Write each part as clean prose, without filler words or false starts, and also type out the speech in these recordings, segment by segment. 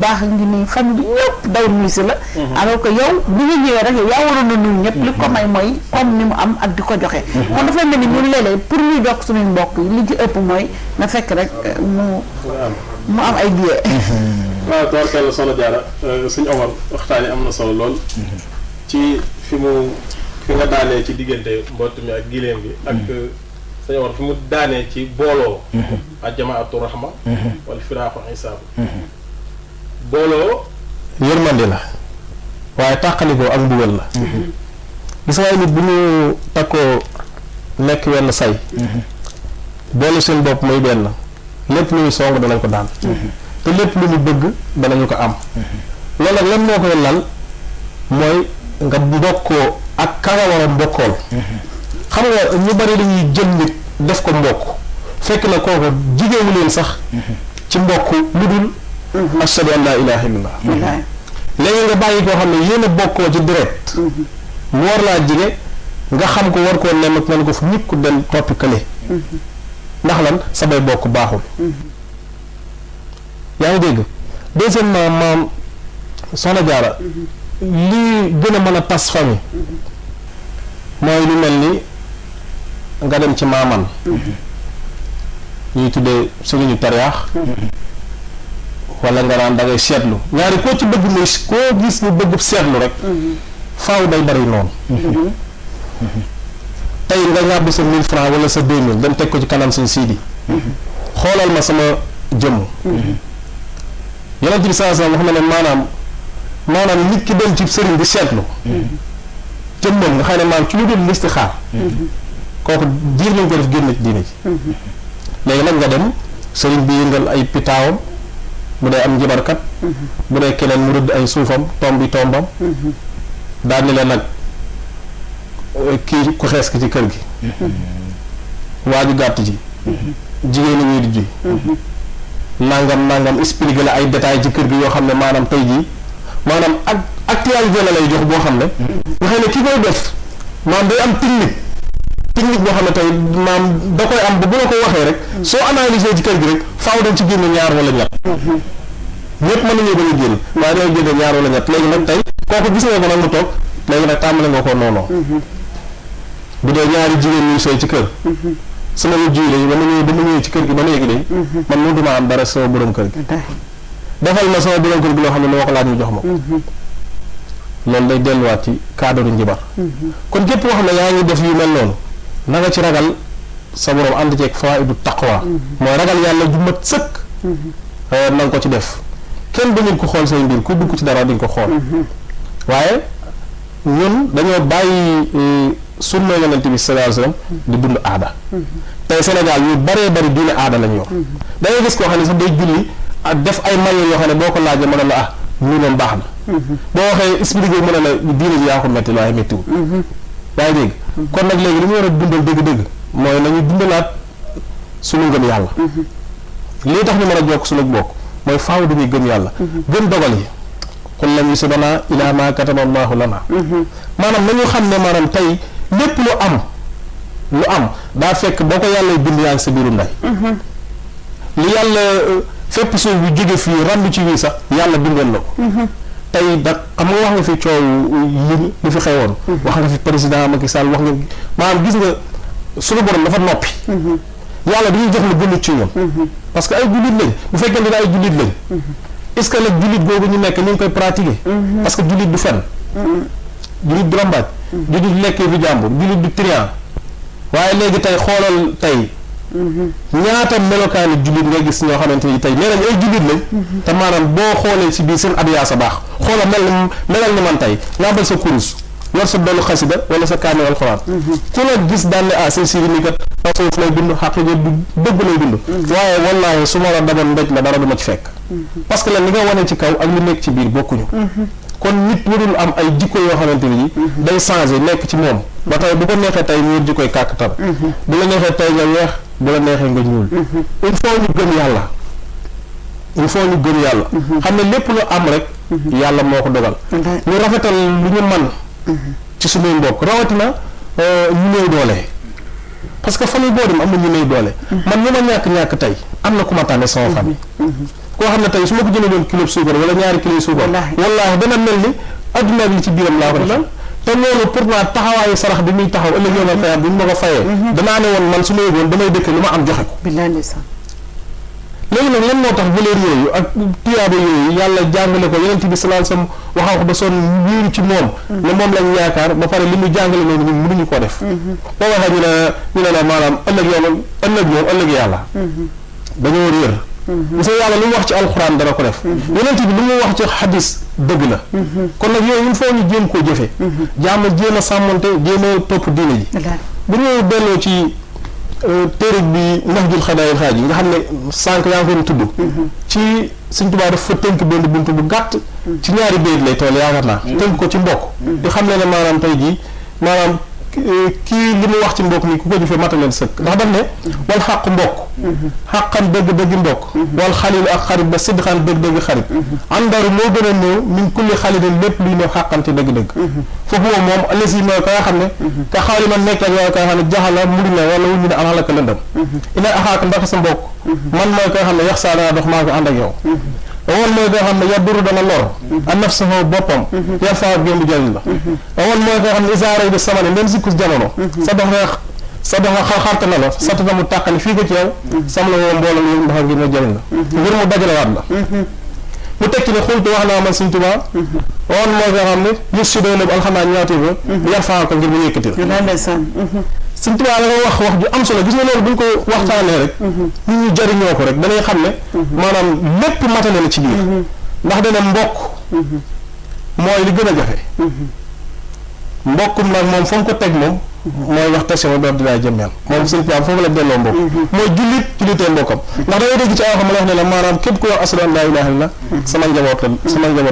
baax ngi nii famille bi ñëpp daw nuyu si la alors que yow bi nga ñëwee rek yow yaa waroon na nuyu ñëpp li ko may mooy comme ni mu am ak di ko joxe kon dafay mel ni ñun léeg-léeg pour ñu jox suñuy mbokk yi li ci ëpp mooy na fekk rek mu am ay billets waaw toorkalla Soxna Diarra suñu Omar waxtaan yi am na solo lool ci fi nga daanee ci diggante mbott mi ak giléem bi ak suñu Omar fi mu daanee ci booloo ak jamaatu rahma wala firaaxu isaabu booloo yërmande la waaye tàqalikoo ak mbugal la gis nga nit bu ñu takkoo nekk wenn say boole seen bopp muy benn lépp lu ñu song danañ ko daan te lépp lu ñu bëgg danañu ko am loolu nag lan moo koy lal mooy nga mbokkoo ak ka nga war a mbokkool xam nga ñu bari dañuy jël nit def ko mbokk fekk na kooku jigéenu leen sax ci mbokk lu dul ashhadu an laa ilaaha illallah léegi nga bàyyi koo xam ne yéen a bokkoo ci direct mu war laa jige nga xam ko war koo nem ak nan ko fu nit ku dem toppi kële ndax lan samay bokk baaxul yaa ngi dégg deuxièmement maam Soxna Diarra lii gën a mën a tas famille mooy lu mel ni nga dem ci maaman ñuy tuddee suñu tariyaax wala nga naan da ngay seetlu ñaari koo ci bëgg muy koo gis mu bëgg seetlu rek faaw day bari noonu tey nga ñàbb sa 1000 francs wala sa 2000 dem teg ko ci kanam suñ siidi xoolal ma sama jëmm yonent bi saa wax na ne maanaam nit ki dem ci sëriñ di seetlu jëmmam nga xam ne maanaam ci lu dul listixaar kooku diir nañ ko def génn ci diine ji léegi nag nga dem sëriñ bi yëngal ay pitaawam bu dee am njibarkat bu dee keneen mu rëdd ay suufam tombi tombam daal ni leen nag kii ku xees ki ci kër gi waaju gàtt ji jigéen ñi di ji nangam expliqué la ay détails ci kër gi yoo xam ne maanaam tey jii maanaam ak actualité la lay jox boo xam ne nga xam ne ki koy def maanaam day am technique boo xam ne tey maam da koy am bu la ko waxee rek soo analysé ci kër gi rek faaw dañ ci génne ñaar wala ñett ñëpp mën nañu bañ a génn waaye day génne ñaar wala ñett léegi nag tey kooku gis nga ko nag mu toog léegi nag tàmbale nga ko noonu bu dee ñaari jigéen ñuy sëy ci kër sama wujju yi ba ma ñëwee ci kër gi ba léegi de man mënutuma am dara sama borom kër gi defal ma sama borom kër gi loo xam ne moo ko laaj ñu jox ma ko loolu day delluwaat ci cadre njibar kon képp koo xam ne yaa ngi def yu mel noonu na nga ci ragal sa borom ànd ceeg fawaidu taqwa mooy ragal yàlla ju mat sëkk na nga ko ci def kenn dañu ko xool say mbir ku dugg ci dara di nga ko xool waaye ñun dañoo bàyyi sunna yonent bi sallallahu alayhi wasallam di dund aada tey Sénégal ñu baree bari diine aada lañ yor da ngay gis koo xam ne sax day julli ak def ay mayo yoo xam ne boo ko laajee mën a la ah ñu moom baax na boo waxee expliqué mën a la diine ji yaa ko métti waaye méttiwul yaa ngi dégg kon nag léegi li ñu war a dundal dëgg-dëgg mooy nañu dundalaat suñu ngëm yàlla lii tax ñu mën a jokk suñu bokk mooy faaw dañuy gëm yàlla gëm dogal yi qul lan yusiibanaa illaa maa kataba Allaahu lanaa maanaam nañu xam ne maanaam tey lépp lu am daa fekk boo ko yàlla bind yaa ngi sa biiru ndey li yàlla fépp suuf bi jóge fii ramb ci wii sax yàlla bindoon na ko tey da xam nga wax nga fi coow li fi xewoon wax nga fi président Macky Sall wax nga maanaam gis nga suñu borom dafa noppi yàlla dañuy jox lu gënu ci ñoom parce que ay jullit lañ bu fekkee ne ay jullit lañ est-ce que nag jullit boobu ñu nekk ñu ngi koy pratiquer parce que jullit du fen jullit du rambaaj jullit lekkee fi jàmbur jullit du trian waaye léegi tey xoolal tey ñaata melokaani jullit nga gis ñoo xamante ni tey nee nañ ay jullit lañ te maanaam boo xoolee si biir seen abiyaasa baax xoolal melal ni man tey nga bal sa kurus yor sa dollu xasida wala sa kaamil alxuraan ku la gis daan ne ah seen siri ni kat tasawuf lay dund xaqi du dëgg lay dund waaye wallaahi su ma la damoon mbéj la dara du ma ci fekk parce que lan li nga wane ci kaw ak li nekk ci biir bokkuñu kon nit warul am ay jikko yoo xamante ni day changé nekk ci moom ba tey bu ko neexee tey mu jikkoy kàkkatar bu la neexee tey nga weex bu la neexee nga ñuul il faut ñu gëm yàlla xam ne lépp lu am rek yàlla moo ko dogal ñu rafetal lu ñu man ci suñuy mbokk rawatina ñu néew doole parce que famille boo dem am na ñu néew doole man ñu ma ñàkk tey am na ku ma tànne sama famille koo xam ne tey su ma ko jëndaloon kilo suukar wala ñaari kilo suukar wallaahi dana mel ni adduna bi ci biiram laa ko def te loolu pourtant taxawaayu sarax bi muy taxaw ëllëg yomal xëyam bi ñu ma ko fayee danaa ne woon man su ma yëgoon damay dëkk lu ma am joxe ko léegi nag lan moo tax valeur yooyu ak tuyaaba yooyu yàlla jàngale ko yonent bi sallallahu alayhi wasallam waxaw ko ba sonn wéeru ci moom ne moom lañ yaakaar ba pare li mu jàngale noonu ñun mënuñu koo def boo waxee ñu ne la maanaam ëllëg yàlla dañoo réer parce que yàlla lu mu wax ci alxuraan dana ko def yonent bi lu mu wax ci xadis dëgg la kon nag yooyu il faut ñu jéem koo jëfee jéem a sàmmante jéem a topp diine ji bu ñu delloo ci téere bi Nahjul Xadaayil Xaaj yi nga xam ne sànq yaa ngi ko tudd ci Sëñ Tuubaa dafa tënk benn buntu bu gàtt ci ñaari bayit lay toll yaakaar naa tënk ko ci mbokk di xam ne maanaam tey jii maanaam kii li mu wax ci mbokk mi ku ko jëfee mataleel sëkk ndax daf ne wal xàq mbokk xàqan dëgg-dëgg mbokk wal xalil ak xarit ba sidxan dëgg-dëgg xarit àndaru moo gën a néew min kulli xalidin lépp luy néew xàqante dëgg-dëgg foofu moom alesi mooy ka nga xam ne ka xaali man nekk ak yow ka nga xam ne jaxala muri na wala wuñu ne alxalaka lëndëm ina axaaka ndax sa mbokk man mooy ka nga xam ne yax saa dana dox maa ko ànd ak yow awoon mooy koo xam ne yaduru dana lor a nafsahu boppam yar faa gémbu jëriñ la awoon mooy koo xam ne isaaray bi sama ne même sikkus jamono sa dox xarta na la satata mu tàqani fii ko ci yow sam la woo mbooloo yëpp ndax ngir na jëriñ la ngir mu dajalewaat la mu tekki ne xultu wax naa man Sëñ Tuubaa awoon mooy koo xam ne yës si doy nëb alxamaa ñaawte ba yar faa ko ngir mu yëkkati la Sëñ Tuubaa dafa wax ju am solo gis nga loolu bu ñu ko waxtaanee rek nit ñi jariñoo ko rek danay xam ne maanaam lépp matale na ci biir ndax dana mbokk mooy li gën a jafe mbokkum nag moom fa mu ko teg moom mooy wax tase ma doon dinaa jëmmeel moom Sëñ Tuubaa foofu la delloo mbokk mooy jullitee mbokkam ndax dangay dégg ci aw xam la wax ne la maanaam képp ku wax ashhadu an laa ilaaha illallaah sama njaboot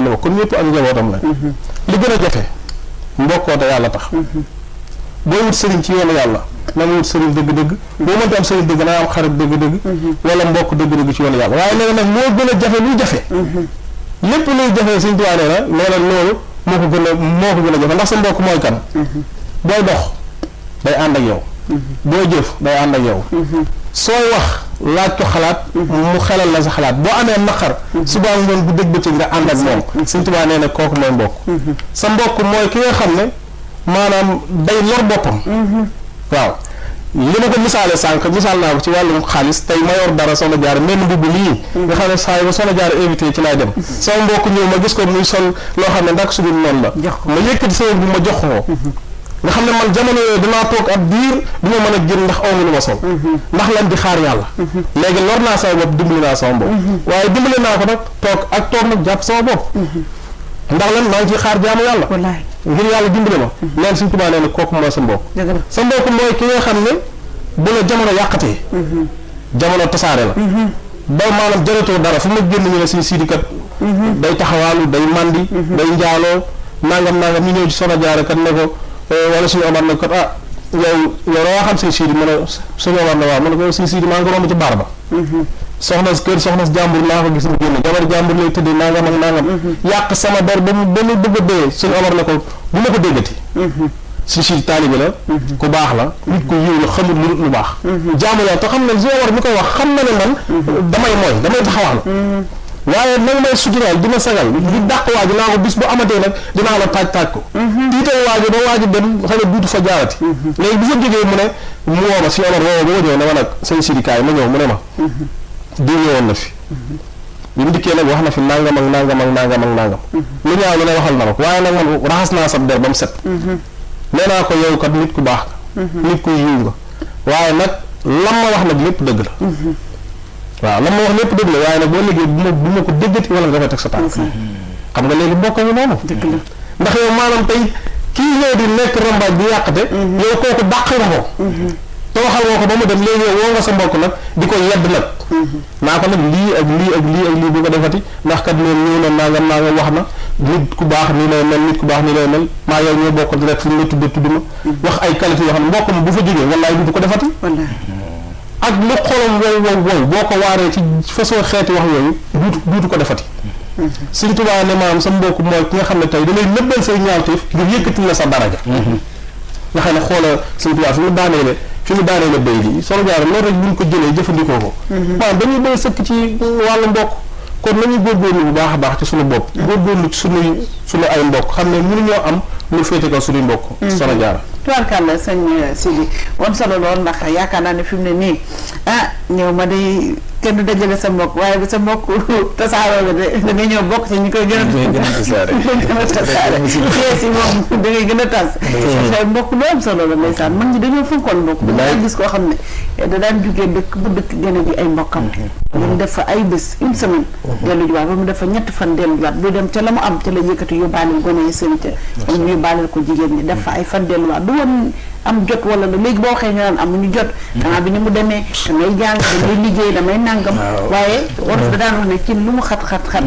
la kon ñëpp ak njabootam la li gën a jafe mbokkoo te yàlla tax boo wut sëriñ ci yoonu yàlla na nga wut sëriñ dëgg-dëgg boo mënta am sëriñ dëgg naa am xarit dëgg-dëgg wala mbokk dëgg-dëgg ci yoonu yàlla waaye nee na nag moo gën a jafe luy jafe lépp luy jafe Sëñ Tuubaa nee na loolu moo ko gën a jafe ndax sa mbokk mooy kan booy dox day ànd ak yow boo jëf day ànd ak yow sooy wax laaj ko xalaat mu xelal la sa xalaat boo amee naqar suba ngoon bu dëgg bëccëg nga ànd ak moom Sëñ Tuubaa nee na kooku mooy mbokk sa mbokk mooy ki nga xam ne maanaam day lor boppam waaw li ma ko misaale sànq misaal naa ko ci wàllum xaalis tey ma yor dara Soxna Jaara mel mbubb lii nga xam ne saa yi ba Soxna Jaara invité ci laay dem sama mbokk ñëw ma gis ko muy sol loo xam ne ndax su dul noonu la ma yëkkati sama bu ma jox ko nga xam ne man jamono yooyu dinaa toog ab diir du ma mën a jël ndax awma lu ma sol ndax lan di xaar yàlla léegi lor naa sama bopp dimbali naa sama bopp waaye dimbali naa ko nag toog nag jàpp sama bopp ndax lan maa ngi ciy xaar jaamu yàlla ngir yàlla dimbali ma neen Sëñ Tuubaa nee na kooku mooy sa mbokk sa mbokk mooy ki nga xam ne bu la jamono yàqatee jamono tasaare la ba maanaam jaratoo dara fu ma génn ñu ne Sëñ Sidi kat day taxawaalu day mandi day njaaloo nangam ñu ñëw ci Soxna Jaara kat ne ko wala suñu Omar ne kat yow dawaa xam Sëñ Sidi mu ne suñu Omar ne waaw mu ne ko Sëñ Sidi maa ngi ko romb ci baar ba soxna jàmbur laa ko gis mu génn jabar jàmbur lay tëddee nangam ak nangam yàq sama der ba mu bëgg a dee suñu Omar ne ko bu ma ko déggati Sëñ Sidi taalibe la ku baax la nit ku yiw la xamul lu baax jaamu la te xam ne suñu Omar mi koy wax xam na ne man damay taxawal waaye nag may suturaal dina sagal di dàq waa ji naa ko bis bu amatee nag dinaa la taaj ko tiital waa ji ba waa ji dem xam ne duutu fa jaarati léegi bi fa jógee mu ne mu woo ma si Omar woo ba ma ñëw ne ma nag Sëñ Sidi kaay ma ñëw mu ne ma di ñëwoon na fi bi mu dikkee nag wax na fi nangam lu ñaaw lu ne waxal na ko waaye nag man raxas naa sab der ba mu set nee naa ko yow kat nit ku baax nit ku yiw nga waaye nag lam ma wax nag lépp dëgg la waaw lam ma wax lépp dëgg la waaye nag boo liggéey bu ma ko déggati wala nga fay teg sa tànk xam nga léegi mbokk ñu noonu ndax yow maanaam tey kii ñëw di nekk rambaaj di yàqate yow kooku dàq nga ko te waxal nga ko ba mu dem léegi yow woo nga sa mbokk nag di ko yedd nag naa ko nag lii ak lii bu ko defati ndax kat noonu ñëw na nangam wax na nit ku baax nii lay mel nit ku baax nii lay mel maa yow ñoo bokk rek fu mu la tudd ma wax ay qualité yoo xam ne mbokk ma bu fa jógee wallaay du ko defati ak lu xolam wow boo ko waaree ci façon xeeti wax yooyu duutu ko defati Sëñ Tuubaa ne maanaam sa mbokk mooy ki nga xam ne tey da lay nëbbal say ñaawteef ngir yëkkati la sa daraja nga xam ne xoola Sëñ Tuubaa fi mu daanee la béy bi Soxna Jaara loolu rek buñ ko jëlee jëfandikoo ko waaw dañuy doy sëkk ci wàllu mbokk kon nañu góorgóorlu bu baax a baax ci suñu bopp góorgóorlu ci suñu ay mbokk xam ne mënuñoo am lu féete kaw suñuy mbokk Soxna Diarra tubaarkàlla sëñ Sidi woon solo lool ndax yaakaar naa ne fi mu ne nii ñëw ma day kenn du dajale sa mbokk waaye bu sa mbokk tasaaroo la de da ngay ñëw bokk ci ñi koy gën a tasaare kees yi moom da ngay gën a tas mbokk lu am solo la ndeysaan man ñi dañoo fonkoon mbokk dañoo gis koo xam ne da daan jugee dëkk bu dëkk gën a ji ay mbokkam mu def fa ay bés une semaine dellu jiwaat ba mu def fa ñetti fan dellu jiwaat bu dem ca la mu am ca la yëkkati yóbbaaleel gone yi seen ca wala mu yóbbaaleel ko jigéen ñi def fa ay fan delluwaat du woon am jot wala la léegi boo waxee ñu naan amuñu jot xanaa bi ni mu demee damay jàng damay liggéey damay nàngam waaye wolof da daan wax ne ci lu mu xat-xat-xat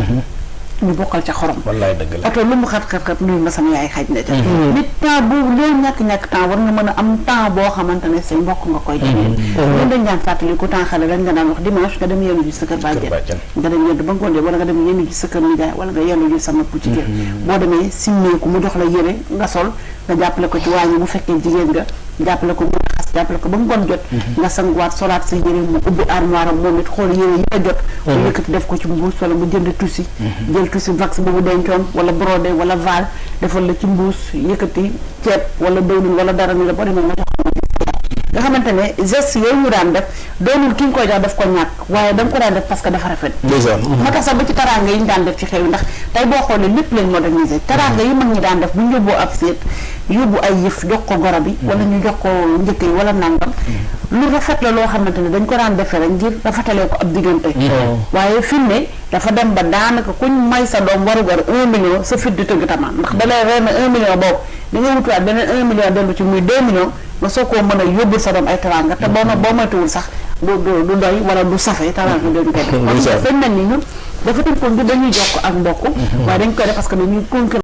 ñu bokkal ca xorom wallaay dëgg la oto lu mu xat-xat-xat nuyu ma sama yaay xaj na ca nit temps boobu loolu ñàkk-ñàkk temps war nga mën a am temps boo xamante ne say mbokk nga koy jegeel ñun dañ daan fàttali ku temps xale lañ nga daan wax dimanche nga dem yendu ji sa kër bàjjen nga dem yendu ba ngoon wala nga dem yendu ji sa kër nijaay wala nga yendu ji sa mag bu jigéen boo demee simmeeku mu jox la yére nga sol nga jàppale ko ci waañu bu fekkee jigéen nga jàppale ko mu raxas jàppale ko ba ngoon jot nga sanguwaat solaat sa yére mu ubbi armoire am moom it xool yére yi nga jot mu yëkkati def ko ci mbuus wala mu jënd tusi jël tusi vax boobu dencoon wala brodé wala val defal la ci mbuus yëkkati ceeb wala dëwlin wala dara ni la boo demee nga jox nga xamante ne geste yooyu ñu daan def doonul ki nga koy jox daf ko ñàkk waaye da nga ko daan def parce que dafa rafet moo tax sax ba ci taraanga yi ñu daan def ci xew yi ndax tey boo xoolee lépp lañ modernisé taraanga yi mag ñi daan def bu ñu yóbboo ab seet yóbbu ay yëf jox ko goro bi wala ñu jox ko njëkk yi wala nangam lu rafet la loo xamante ne dañ ko daan defee rek ngir rafetalee ko ab diggante waaye fi mu ne dafa dem ba daanaka kuñ may sa doom warugar 1 million sa fit di tëgg tamaan ndax da lay reer na 1 million boobu da nga wutuwaat beneen 1 million dellu ci muy 2 millions nga soo koo mën a yóbbul sa doom ay teraanga te boo moytuwul sax du doy wala du safe teraanga dañu koy def kon dafa mel ni ñun dafa tënkoon bi dañuy jokk ak mbokk waaye dañ koy def parce que dañuy concurrence